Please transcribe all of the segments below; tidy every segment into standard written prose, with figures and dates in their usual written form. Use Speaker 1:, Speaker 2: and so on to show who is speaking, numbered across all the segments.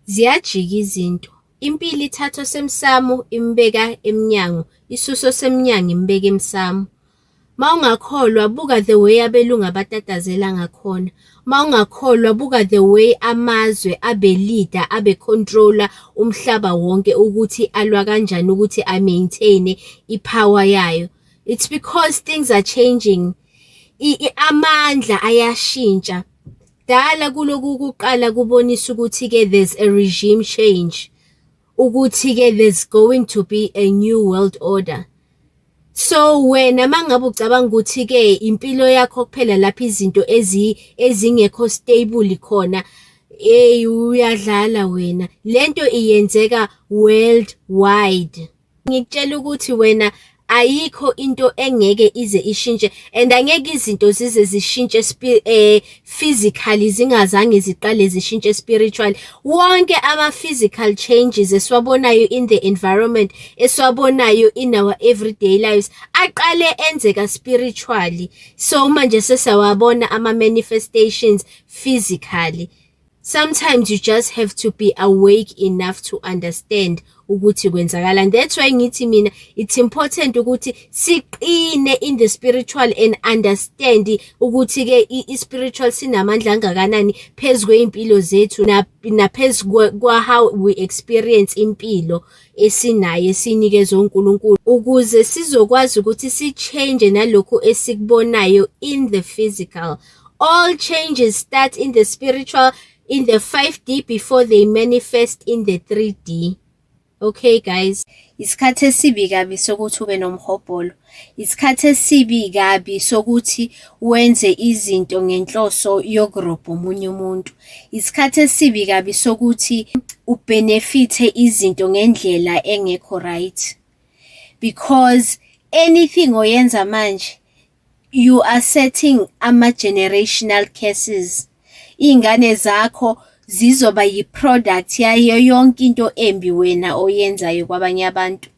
Speaker 1: Ziyajika izinto. Impilo ithatha osemsamo imbeka emnyango, isusa osemnyango imbeka emsamo. Mawungakholwa, buka the way abelungu abatatazela ngakhona. Mawungakholwa, buka the way amazwe abe-lead-a, abe-control-a umhlaba wonke ukuthi alwa kanjani ukuthi a-maintain-e i-power yayo. It's because things are changing. Amandla ayashintsha. Dala kuloku kuqala kubonisa ukuthi-ke there's a regime change. Ukuthi-ke there's going to be a new world order. So wena mangabe ucabanga ukuthi-ke impilo yakho kuphela lapho izinto ezingekho stable khona, hey, uyadlala wena. Lento iyenzeka world wide. Ngikutshela ukuthi wena ayikho into engeke ize ishintshe and angeke izinto zize zishintshe physically zingazange ziqale zishintshe spiritually. Wonke ama-physical changes esiwabonayo in the environment, esiwabonayo in our everyday lives, aqale enzeka spiritually. So manje sesiyawabona ama-manifestations physically. Sometimes you just have to be awake enough to understand ukuthi kwenzakalani. That's why ngithi mina it's important ukuthi siqine in the spiritual and understand ukuthi-ke i-spiritual sinamandla angakanani phezu kwey'mpilo zethu naphezu kwa-how we experience impilo esinayo esiyinikezwe uNkulunkulu, ukuze sizokwazi ukuthi si-change nalokhu esikubonayo in the physical. All changes start in the spiritual, in the 5D, before they manifest in the 3D. Okay guys, isikhathi esibi kabi sokuthi ube nomhobholo. Isikhathi esibi kabi sokuthi wenze izinto ngenhloso yokurobha omunye umuntu. Isikhathi esibi kabi sokuthi u-benefit-e izinto ngendlela engekho right. Because anything oyenza manje, you are setting ama-generational curses. Iy'ngane zakho zizoba yi-product yayo yonke into embi wena oyenzayo kwabanye abantu.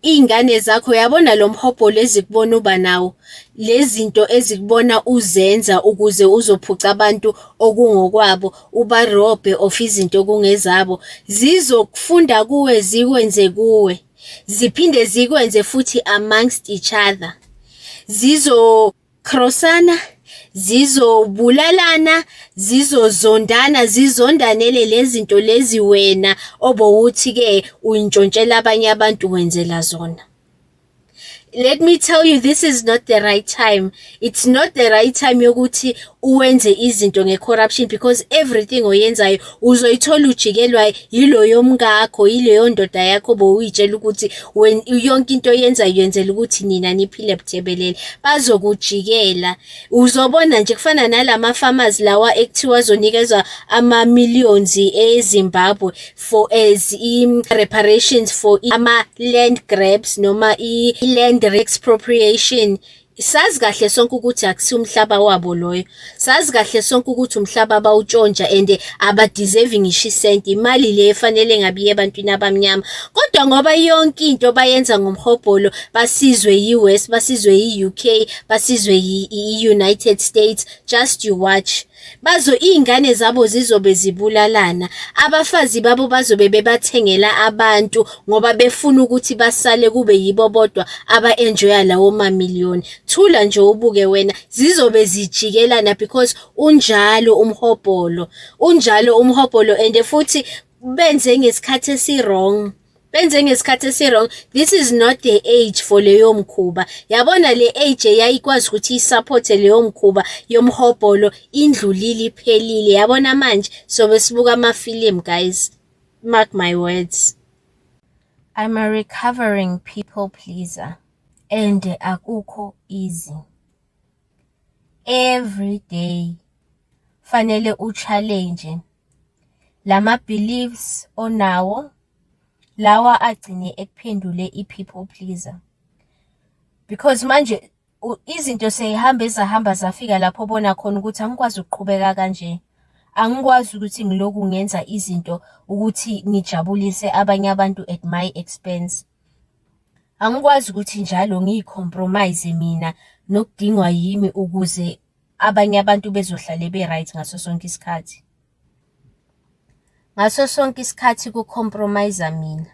Speaker 1: Iy'ngane zakho, uyabona lo mhobholo ezikubona uba nawo, lezi zinto ezikubona uzenza ukuze uzophuca abantu okungokwabo, ubarobhe of izinto okungezabo, zizokufunda kuwe, zikwenze kuwe, ziphinde zikwenze futhi amongst each other. Zizo-cross-ana, zizobulalana, zizozondana, zizondanele lezi zinto lezi wena obowuthi-ke uyintshontshela abanye abantu wenzela zona. Let me tell you, this is not the right time. It's not the right time yokuthi uwenze izinto nge-corruption, because everything oyenzayo uzoyithola ujikelwa yiloyo mkakho, yileyo ndoda yakho bowuyitshela ukuthi yonke into oyenzayo yenzela ukuthi nina niphile buthebelele. Bazokujikela. Uzobona nje kufana nalama farmers lawa ekuthiwa azonikezwa ama-millions eZimbabwe for as i-reparations for ama-land grabs noma i-land expropriation. Sazi kahle sonke ukuthi akusiwo umhlaba wabo loyo. Sazi kahle sonke ukuthi umhlaba abawutshontsha and aba-deserve ngisho isenti, imali le efanele ngabe iye ebantwini abamnyama. Kodwa ngoba yonke into bayenza ngomhobholo, basizwe yi-West, basizwe yi-UK, basizwe i-United States, just you watch. Bazo iy'ngane zabo zizobe zibulalana, abafazi babo bazobe bebathengela abantu ngoba befuna ukuthi basale kube yibo bodwa aba-enjoy-a lawo mamiliyoni. Thula nje ubuke wena, zizobe zijikelana because unjalo umhobholo, unjalo umhobholo and futhi benze ngesikhathi esi-wrong. Benze ngesikhathi esi-wrong. This is not the age for leyo mkhuba. Yabona le age eyayikwazi ukuthi i-support-e leyo mkhuba yomhobholo indlulile, iphelile. Yabona manje sobe sibuka amafilimu, guys. Mark my words. I'm a recovering people pleaser and akukho easy. Every day fanele u-challenge lama beliefs onawo lawa agcine ekuphendule i-people pleaser. Because manje izinto sey'hambe zahamba zafika lapho obona khona ukuthi angikwazi ukuqhubeka kanje. Angikwazi ukuthi ngiloku ngenza izinto ukuthi ngijabulise abanye abantu at my expense. Angikwazi ukuthi njalo ngiyi-compromise mina nokudingwa yimi ukuze abanye abantu bezohlale be-right ngaso sonke isikhathi. Ngaso sonke isikhathi ku-compromise-a mina,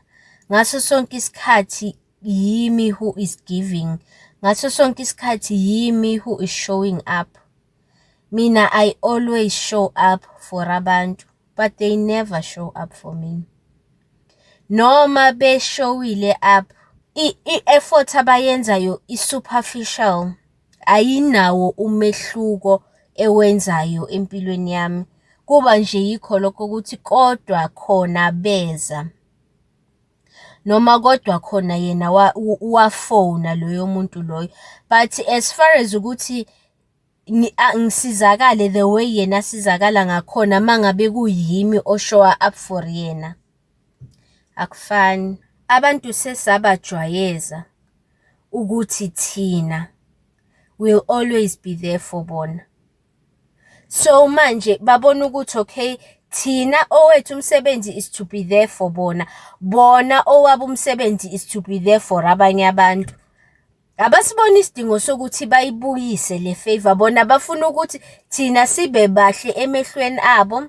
Speaker 1: ngaso sonke isikhathi yimi who is giving, ngaso sonke isikhathi yimi who is showing up. Mina I always show up for abantu but they never show up for me. Noma be-show-ile up, i-effort abayenzayo i-superficial, ayinawo umehluko ewenzayo empilweni yami. Kuba nje yikho lokho ukuthi kodwa khona beza noma kodwa khona yena wafona loyo muntu loyo but as far as ukuthi ngisizakale the way yena asizakala ngakhona uma ngabe kuyimi o-show-a up for yena, akufani. Abantu sesabajwayeza ukuthi thina will always be there for bona. So manje babona ukuthi okay, thina owethu umsebenzi is to be there for bona, bona owabo umsebenzi is to be there for abanye abantu. Abasiboni isidingo sokuthi bayibuyise le favour, bona bafuna ukuthi thina sibe bahle emehlweni abo,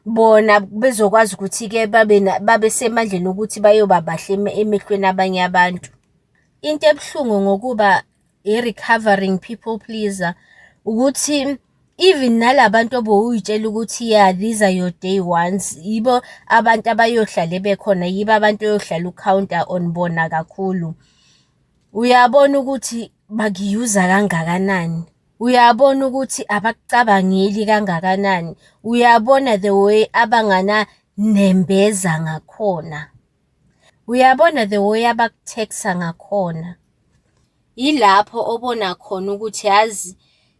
Speaker 1: bona bezokwazi ukuthi-ke babe babe semandleni ukuthi bayoba bahle emehlweni abanye abantu. Into ebuhlungu ngokuba i-recovering people pleaser, ukuthi even nala bantu obowuy'tshela ukuthi ya, these are your day ones, yibo abantu abayohlale bekhona, yibo abantu oyohlala u-count-a on bona kakhulu. Uyabona ukuthi baku-use-a kangakanani, uyabona ukuthi abakucabangeli kangakanani, uyabona the way abangana nembeza ngakhona, uyabona the way abaku-tax-a ngakhona. Yilapho obona khona ukuthi yazi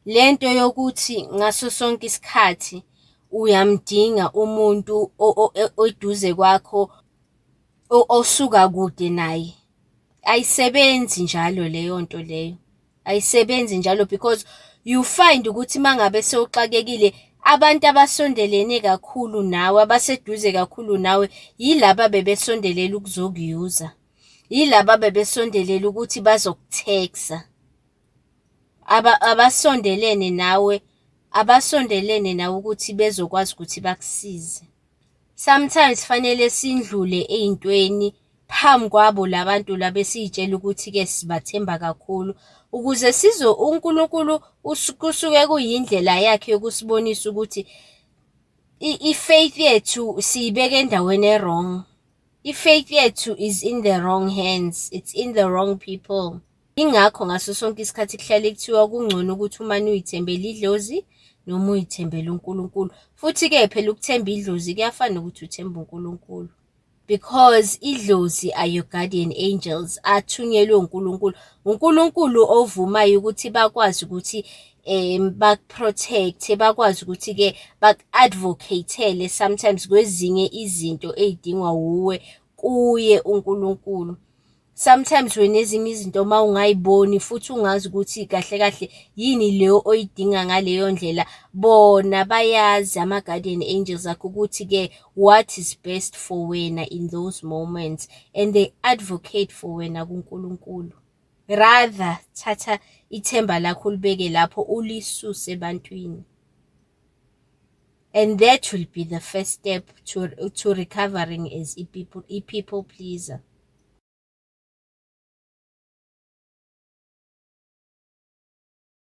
Speaker 1: lento yokuthi ngaso sonke isikhathi uyamdinga umuntu oduze kwakho osuka kude naye, ayisebenzi njalo leyo nto leyo, ayisebenzi njalo because you find ukuthi uma ngabe sewuxakekile abantu abasondelene kakhulu nawe, abaseduze kakhulu nawe, yilaba abebesondelela ukuzoku-use-a, yilaba abebesondelela ukuthi bazoku-tax-a. Abasondelene nawe, abasondelene nawe ukuthi bezokwazi ukuthi bakusize. Sometimes fanele sindlule ey'ntweni phambi kwabo la bantu laba esiy'tshela ukuthi-ke sibathemba kakhulu, ukuze uNkulunkulu kusuke kuyindlela yakhe yokusibonisa ukuthi i-faith yethu siyibeka endaweni e-wrong. I-faith yethu is in the wrong hands, it's in the wrong people. Yingakho ngaso sonke isikhathi kuhlale kuthiwa kungcono ukuthi umane uy'thembele idlozi noma uy'thembele uNkulunkulu. Futhi-ke phela ukuthemba idlozi kuyafana nokuthi uthemba uNkulunkulu. Because idlozi are your guardian angels, athunyelwe uNkulunkulu. UNkulunkulu ovumayo ukuthi bakwazi ukuthi baku-protect-e, bakwazi ukuthi-ke baku-advocate-ele sometimes kwezinye izinto ey'dingwa wuwe kuye uNkulunkulu. Sometimes wena ezinye izinto uma ungay'boni futhi ungazi ukuthi kahle kahle yini le oyidinga ngaleyo ndlela, bona bayazi ama-guardian angels akho ukuthi-ke what is best for wena in those moments and they advocate for wena kuNkulunkulu. Rather thatha ithemba lakho ulibeke lapho ulisuse ebantwini. And that will be the first step to recovering as i-people pleaser.